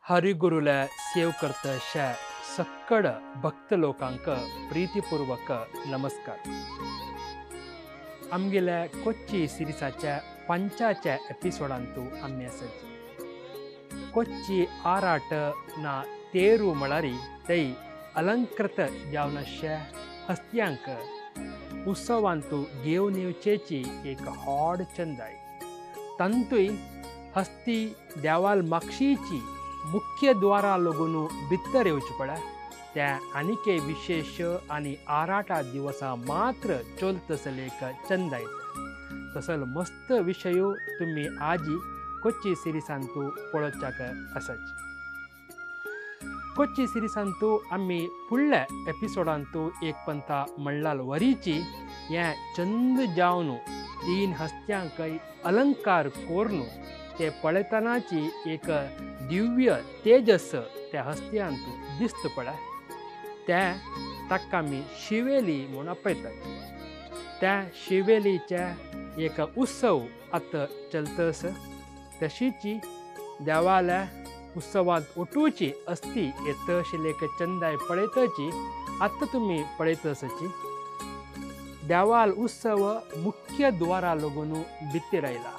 हरिगुरुला save करतशा सक्कड भक्त लोकांक प्रीतिपूर्वक नमस्कार। आमगेल्या कोच्ची सिरिसाच्या पंचाच्या एपिसोडांतू आमी आसाची। कोच्ची आराट ना तेरू म्हळ्यार तै अलंकृत जावन हस्त्यांक उत्सवांतू घेवन येवचेची एक होड चंदाय। तांतूय हस्ती देवाल माक्षीची मुख्य द्वारा लोगून भितर येवचें पडा त्या आनीक विशेष आनी आराटा दिवसा मात्र चलतसले एक चंदाय। तसल मस्त विशय तुमी आजी कोच्ची सिरिसांतू पळोवच्याक आसाची। कोच्ची सिरिसांतू आमी फुडल्या एपिसोडांतू एक पंथा म्हणलाल वरीची हे चंद जावन तीन हस्त्यांकय अलंकार कोरून ते पळयतनाची एक दिव्य तेजस त्या हस्त्यांतू दिस्त पडा त्या ताका आमी शिवेली म्हूण आपयतात। त्या शिवेलीच्या एक उत्सव आतां चलतस तशीची देवाल्या उत्सवांत ओटूची अस्थी येतशिल्ले एक चंदाय पळयतची आतां तुमी पळयतसची। देवाल उत्सव मुख्य द्वारा लोगून भितर आयला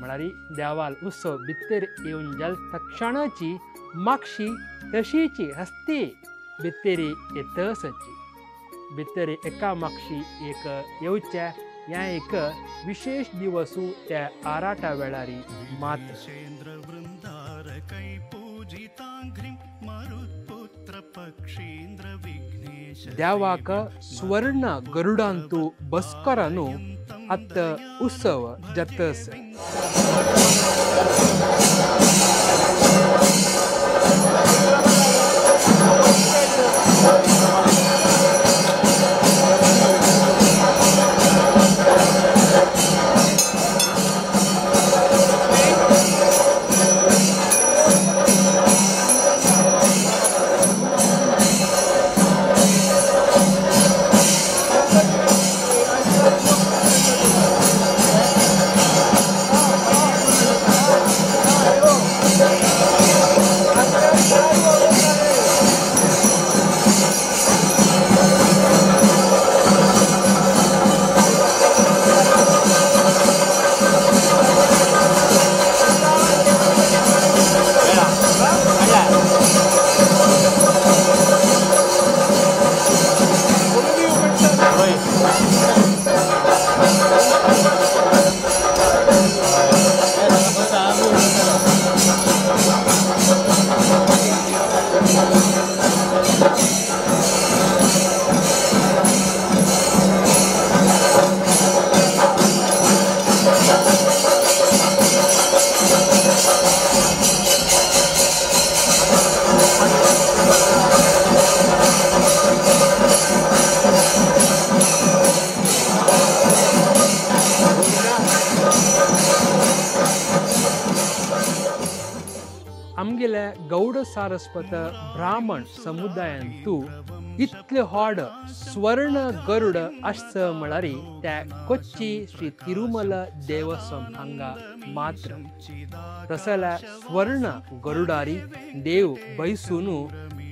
म्हळ्यार देवाल उत्सव भितर येवन जाल तक्षणाची माक्षी तशीची हस्ती भितर येतसची। भितर एका माक्षी एक येवच्या ह्या एक विशेष दिवसू त्या आराटा वेळार मात्र। देवाक सुवर्ण गरुडांतू बस्करानू आत उत्सव जातस। आमगेल्या गौड सारस्वत ब्राह्मण समुदायांतू इतले होड स्वर्ण गरुड आसच म्हळ्यार त्या कोच्ची श्री तिरुमल देवस्वम हांगा मात्र। तसल्या स्वर्ण गरुडारी देव बैसून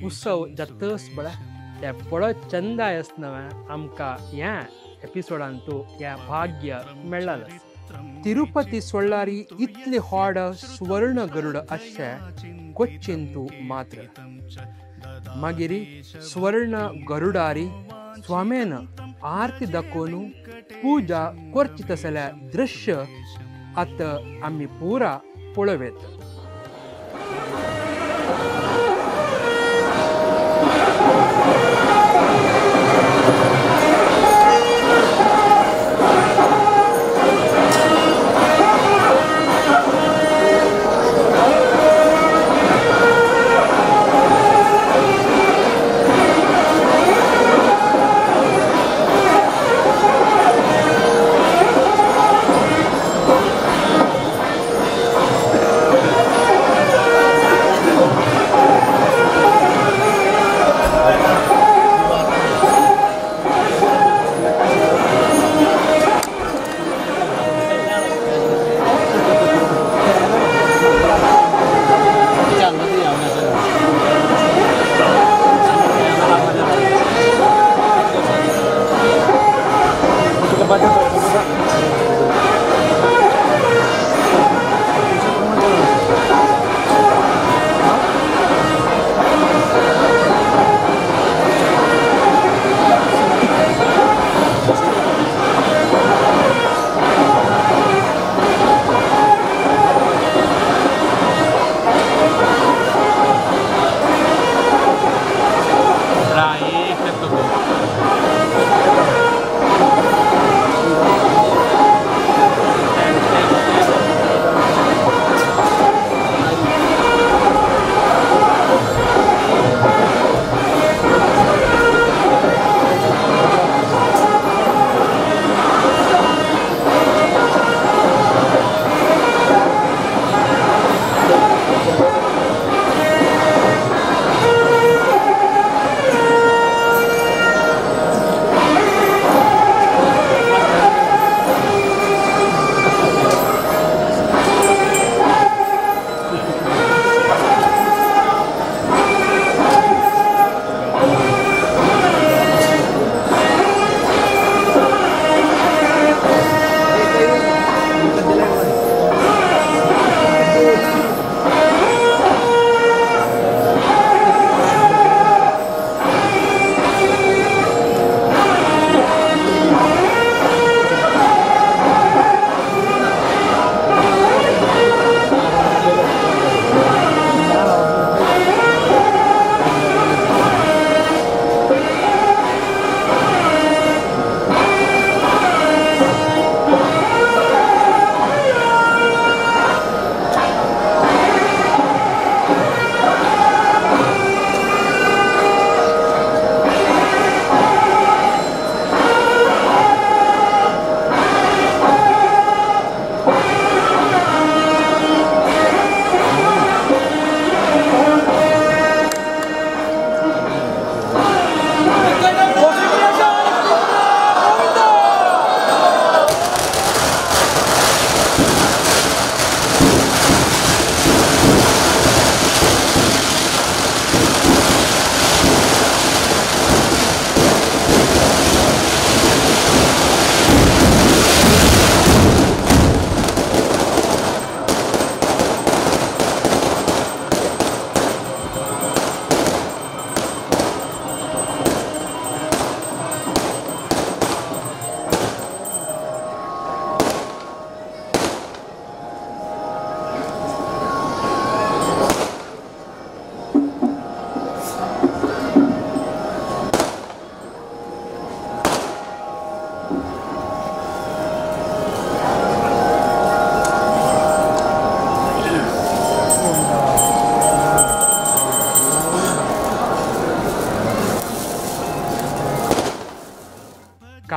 उत्सव जातस बळा त्या पळत चंदाय आसतना आमकां ह्या एपिसोडांतू ह्या भाग्य मेळ्ळां। तिरुपती सोडल्यारी इतले होड सुवर्ण गरुड आसचे कोच्चींतू मात्र। मागीर सुवर्ण गरुडारी स्वाम्यान आरती दाखोवन पूजा करची तसल्या दृश्य आतां आमी पुरा पळोवयेत।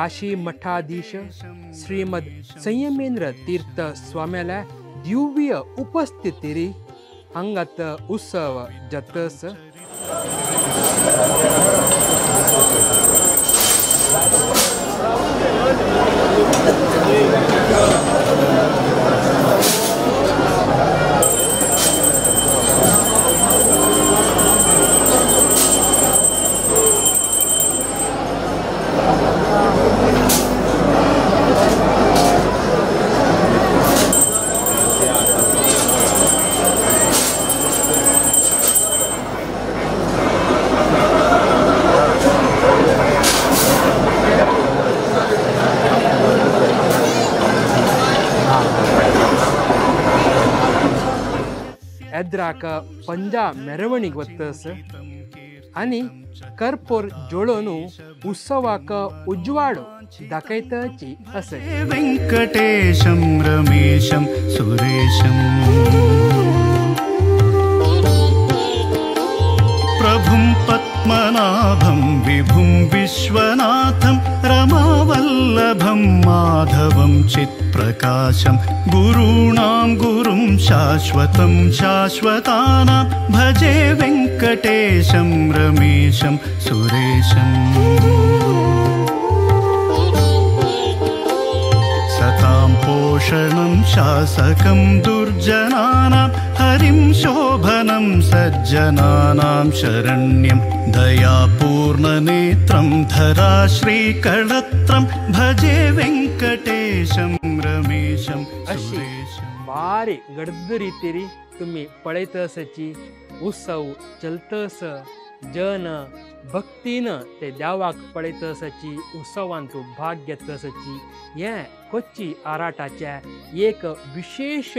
काशी मठाधीश श्रीमद संयमेंद्र तीर्थ स्वाम्याल्या दिव्य उपस्थितीरी हांगात उत्सव जातस। एद्राक पंजा मेरवणीक वतस आनी कर्पूर जोडून उत्सवाक उजवाड दाखयताची असे। वेंकटेशम रमेशम सुरेशम प्रभुं पद्मनाभं विभुं विश्वनाथं रमावल्लभं माधवं चित्प्रकाशं गुरूणां गुरुं शाश्वतं शाश्वतानां भजे वेंकटेशं रमेशं सुरेशम्। सतां पोषणं शासकं दुर्जनानां हरिं शोभनं सज्जनानां शरण्यं दयापूर्णनेत्रं धराश्रीकळत्रं भजे वेंकटेशं रमेशं सुरेशं। भारी गडद रीतीरी तुम्ही पळयत आसाची उत्सव चलतस जन भक्तीन ते देवाक पळयत आसाची उत्सवांतू भाग घेत आसाची। हें कोच्ची आराटाचें एक विशेष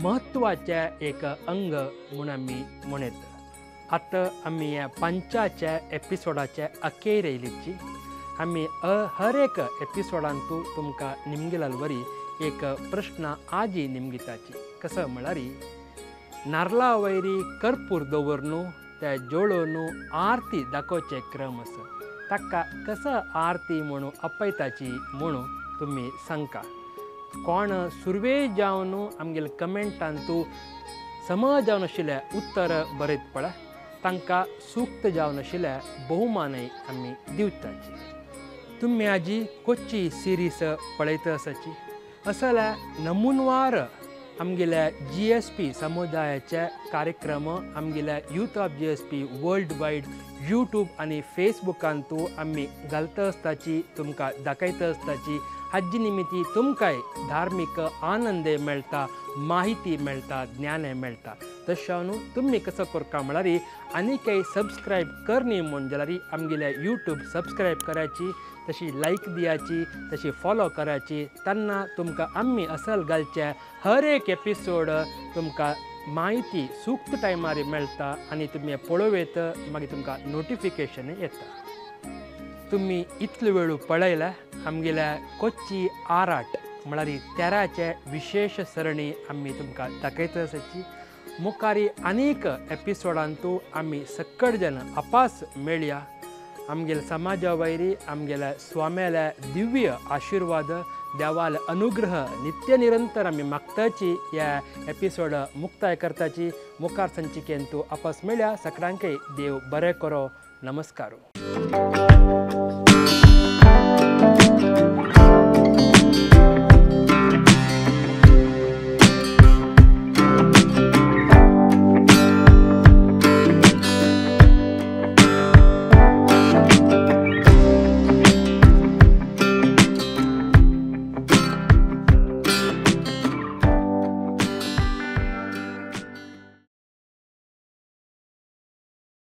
म्हत्वाचें एक अंग म्हूण आमी म्हणत। आतां आमी ह्या पंचाच्या एपिसोडाचे अखेर येयलीची। आमी हर एक एपिसोडांतू तुमकां निमगिलाल वरी एक प्रश्न आजी निमगिताची। कसो म्हळ्यार नारला वयरी कर्पूर दवरनु त्या जोडून आरती दाखोवचे क्रम आसा, ताका कसो आरती म्हणून आपयताची म्हणून तुमी सांगका। कोण सुरवे जावन आमगेले कमेंटांतू समज जावन आशिल्लें उत्तर बरयत पळय तांकां सूक्त जावन आशिल्लें बहुमानय आमी दिवताची। तुमी आजी कोच्ची सिरीज पळयत आसाची असल्या नमुनवार आमगेल्या GSP समुदायाचे कार्यक्रम आमगेल्या youth of GSP world wide YouTube आनी फेसबुकांतू आमी घालता आसताची, तुमकां दाखयता आसताची। हाजी निमित्ती तुमकांय धार्मीक आनंद मेळटा, माहिती मेळटा, ज्ञान मेळटा। तशें न्हू तुमी कसो करता म्हळ्यार आनीकय सबस्क्रायब करनी म्हूण जाल्यार आमगेल्या यूट्यूब सबस्क्रायब करायची, तशी लायक दियाची, तशी फॉलो करायची। तेन्ना तुमकां आमी असल घालचे हर एक एपिसोड तुमकां माहिती सूक्त टायमार मेळटा आनी तुमी पळोवं मागीर तुमकां नोटिफिकेशन येता। तुमी इतलो वेळ पळयला आमगेल्या कोच्ची आराट म्हळ्यार तेराचे विशेष सरणी आमी तुमकां दाखयता आसाची। मुखारी अनेक एपिसोडांतू आमी सकळ जन आपास मेळया। आमगेल्या समाजा वयरी आमगेल्या स्वाम्याल्या दिव्य आशिर्वाद देवाल अनुग्रह नित्य निरंतर आमी मागताची। ह्या एपिसोड मुक्ताय करताची। मुखार संचिकेंतू आपस मेळया। सगळ्यांकय देव बरें करो। नमस्कार।